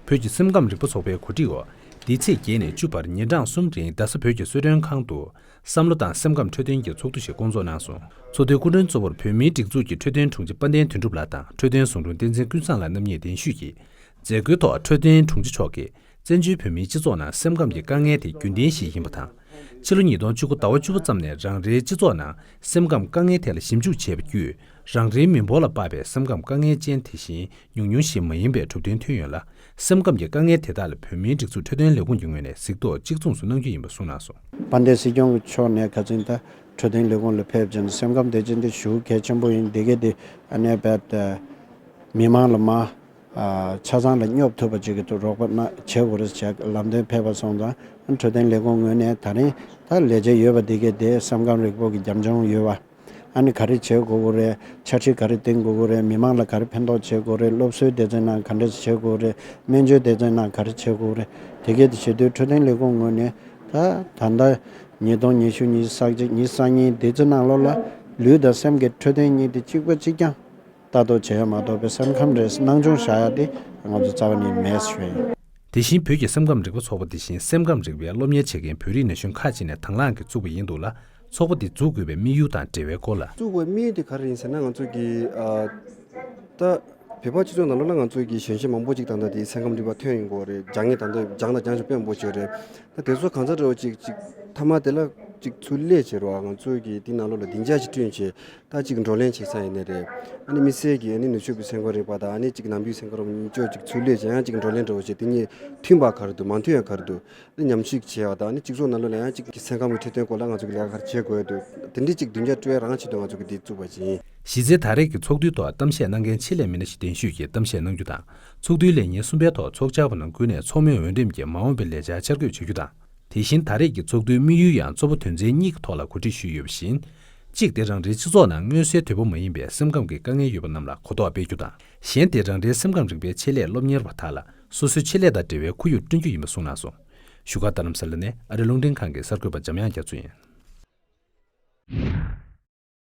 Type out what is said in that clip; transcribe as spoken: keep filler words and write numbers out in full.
བོད་ཀྱི་སེམས་ཁམས་རིག་པ་ཚོགས་པའི་གོ་སྒྲིག་འོག་འདི་ཚེས་བརྒྱད་ནས་བཅུ་བར་ཉིན་གྲངས་གསུམ་རིང་རྡ་ས་བོད་ཀྱི་གསོལ་མགྲོན་ཁང་དུ་བསམ་བློ་དང་སེམས་ཁམས་འཕྲོད་བསྟེན་གྱི་ཚོགས་འདུ་ཞིག་བསྐོང་ཚོགས་གནང་སོང་། ཚོགས་འདུའི་སྐུ་མགྲོན་གཙོ་བོར་བོད་མིའི་སྒྲིག་འཛུགས་ཀྱི་འཕྲོད་བསྟེན་དྲུང་ཆེ་དཔལ་ལྡན་དོན་གྲུབ་ལགས་དང་འཕྲོད་བསྟེན་ཟུང་དྲུང་བསྟན་འཛིན་ཀུན་བཟང་ལགས་རྣམ་གཉིས་གདན་ཞུས་ཀྱིས། མཛད་སྒོའི་ཐོག་འཕྲོད་བསྟེན་དྲུང་ཆེ་མཆོག་གིས། བཙན་བྱོལ་བོད་མིའི་སྤྱི་ཚོགས་ནང་སེམས་ཁམས་ཀྱི་དཀའ་ངལ་དེ་རྒྱུན་ལྡན་ཞིག་ཡིན་པ་དང་། ཕྱི་ལོ་ཉིས་སྟོང་བཅུ་དགུ་ཟླ་བ་བཅུ་པ་ཙམ་ནས་རང་རེའི་སྤྱི་ཚོགས་ནང་སེམས་ཁམས་དཀའ་ངལ་ཐད་ལ་ཞིབ་འཇུག་བྱས་པ་བརྒྱུད། རང་རེའི་མི་འབོར་ལ་དཔག་པའི་སེམས་ཁམས་དཀའ་ངལ་ཅན་དེ་བཞིན་ཉུང་ཉུང་ཞིག་མ་ཡིན་པའི་གྲུབ་དོན་ཐོན་ཡོད་ལ། སེམས་ཁམས་ཀྱི་དཀའ་ངལ་དེ་དག་ལ་བོད་མིའི་སྒྲིག་འཛུགས་འཕྲོད་བསྟེན་ལས་ཁུངས་ཀྱི་ངོས་ནས་གཟིགས་རྟོག་གཅིག་མཚུངས་སུ་གནང་རྒྱུ་ཡིན་པ་གསུངས་གནང་སོང་། དཔལ་ལྡན་སྲིད་སྐྱོང་གི་ཕྱོགས་ནས་ཁ་སང་ད་འཕྲོད་བསྟེན་ལས་ཁུངས་ལ་ཕེབས་བྱས་ནས་སེམས་ཁམས་བདེ་སྐྱིད་འདི་ཞེ་པོ་གལ་ཆེན་པོ་ཡིན། འདི་གས་དེ་ཨ་ནེ་བད་མི་མང་ལ་མ། ཆ་ཚང་ལ་སྙོབ་ཐུབ་པ་ཅིག་གི་ཐོག་རོགས་པ་གནང་བྱེད་དགོས་རེད་བྱས་ལམ་སྟོན་ཕེབས་པ་སོང་ཙང་། འཕྲོད་བསྟེན་ལས་ཁུངས་ངོས་ནས་ད་རིང་ད་ལས་བྱེད་ཡོད་པ་འདི་གས་དེ་སེམས་ཁམས་རིག་པ་གི་རྒྱབ་ལྗོངས་ཡོད་པ། ཨ་ནི་ག་རེ་བྱེད་དགོས་ཀྱི་རེད། འཆར་གཞི་ག་རེ་འདིང་དགོས་ཀྱི་རེད། མི་མང་ལ་ག་རེ་ཕན་ཐོགས་བྱེད་དགོས་རེད། སློབ་གསོའི་སྡེ་ཚན་ནང་ག་འདྲས་བྱེད་དགོས་རེད། སྨན་བཅོས་སྡེ་ཚན་ནང་ག་རེ་བྱེད་དགོས་རེད། དེ་གས་དེ་བྱེད་དུས་འཕྲོད་བསྟེན་ལས་ཁུངས་ངོས་ནས་ད་ད་ལྟ་ཉིས་སྟོང་ཉི་ཤུ་ཉི་ཤུ་རྩ་གཅིག་ཉི་ཤུ་རྩ་གཉིས་འདི་ཚོ་ནང་ལོགས་ལ་ལུས་དང་སེམས་ཀྱི་འཕྲོད་བསྟེན་གཉིས་དེ་གཅིག་པ་གཅིག་རྐྱང་ལྟ་རྟོག་བྱེད་ཡ་མ་གཏོགས་པའི་སེམས་ཁམས་རེད་སྣང་ཆུང་བཞག་ཡ་དེ་ང་ཚོ་རྩ་བ་ནས་མེད་ཞུ་ཡ་ཡིན། དེ་བཞིན་བོད་ཀྱི་སེམས་ཁམས་རིག་པ་ཚོགས་པ་དེ་བཞིན་སེམས་ཁམས་རིག་པའི་སློབ་གཉེར་བྱེད་མཁན་བོད་རིགས་ནང་གཞོན་ཁག་ཅིག་ནས་དང་བླངས་ཀྱིས་བཙུགས་པ་ཡིན་འདུག་ལ། ཚོགས་པ་འདི་འཛུགས་དགོས་པའི་དམིགས་ཡུལ་དང་འབྲེལ་བའི་སྐོར་ལ། བཙུགས་དགོས་དམིགས་ཡུལ་དེ་ག་རེ་ཡིན་ཟེར་ན། ང་ཚོ་གི་ཨ་ད་བོད་པ་སྤྱི་ཚོགས་ནང་ལོགས་ལ་ང་ཚོ་གི་གཞོན་སྐྱེས་མང་པོ་ཅིག་ད་ལྟ་དེ་སེམས་ཁམས་རིག་པ་ཐོན་ཡོང་གི་ཡོད་རེད། སྦྱང་མཁན་ད་ལྟ་སྦྱངས་དང་སྦྱང་བཞིན་དཔེ་མང་པོ་ཅིག་ཡོད་རེད། ད་དེ་ཚོ་གང་ཟག་འདྲ་བོ་ཅིག་ཅིག་མཐའ་མ་དེ་ལ་ཅིག་ཚུར་སླེབས་བྱས་རོགས། ང་ཚོ་གི་དེ་ནང་ལོགས་ལ་སྡིངས་ཆ་ཞིག་བསྐྲུན་བྱས། ད་ཅིག་བགྲོ་གླེང་བྱེད་ས་ཡིན་ནའི་རེད། ཨ་ནི་དམིགས་བསལ་གྱི་ཨ་ནི་ནུབ་ཕྱོགས་པའི་སེམས་ཁམས་རིག་པ་དང་ཨ་ནི་ཅིག་ནང་པའི་སེམས་ཁམས་རིག་པ་གཉིས་ཆ་ཅིག་ཚུར་སླེབས་བྱས་ཡང་ཅིག་བགྲོ་གླེང་འདྲ་བོ་བྱས། དེ་གཉིས་མཐུན་པ་ག་རེ་འདུག་མ་མཐུན་ཡ་ག་རེ་འདུག་ཨ་ནི་ཉམས་ཞིབ་བྱས་པ་དང་ཨ་ནི་སྤྱི་ཚོགས་ནང་ལོགས་ལ་ཡང་ཅིག་སེམས་ཁམས་ཀྱི་འཕྲོད་བསྟེན་སྐོར་ལ་ང་ཚོ་གི་ལས་ཀ་ག་རེ་བྱེད་དགོས་འདུག་དེ་འདྲའི་ཅིག་བདུན་ཆ་སྤྲོད་ཡ་རང་ཆེད་དུ་ང་ཚོ་གི་འདི་བཙུགས་པ་ཅིག་ཡིན། གཞི་རྩའི་ད་རེས་ཀྱི་ཚོགས་འདུའི་ཐོག་གཏམ་བཤད་གནང་མཁན་ཆེད་ལས་མི་སྣ་ཞིག་གདན་ཞུས་ཀྱིས་གཏམ་བཤད་གནང་རྒྱུ་དང་། ཚོགས་འདུའི་ལས་ཉིན་གསུམ་པའི་ཐོག་ཚོགས་བཅར་བ་རྣམས་ཀུན་ནས་ཚོགས་མི་འོས་འདེམས་ཀྱིས་མ་འོངས་པའི་ལས་འཆར་འཆར་འགོད་བྱ་རྒྱུ་དང་། དེ་བཞིན་ད་རེས་ཀྱི་ཚོགས་འདུའི་དམིགས་ཡུལ་ཡང་གཙོ་བོ་དོན་ཚན་གཉིས་ཀྱི་ཐོག་ལ་གོ་སྒྲིག་ཞུས་ཡོད་པ་བཞིན། གཅིག་དེ་རང་རེའི་སྤྱི་ཚོགས་ནང་མངོན་གསལ་དོད་པོ་མ་ཡིན་པའི་སེམས་ཁམས་ཀྱི་དཀའ་ངལ་ཡོད་པ་རྣམས་ལ་གོ་རྟོགས་སྤེལ་རྒྱུ་དང་། གཞན་དེ་རང་རེའི་སེམས་ཁམས་རིག་པའི་ཆེད་ལས་སློབ་གཉེར་བ་དག་ལ་སོ་སོའི་ཆེད་ལས་དང་འབྲེལ་བའི་ཁོར་ཡུག་བསྐྲུན་རྒྱུ་ཡིན་པ་གསུངས་གནང་སོང་། བཞུགས་སྒར་རྡ་རམ་ས་ལ་ནས་ཨ་རི་རླུང་འཕྲིན་ཁང་གི་གསར་འགོད་པ་འཇམ་དབྱངས་རྒྱ་མཚོ་ཡིན།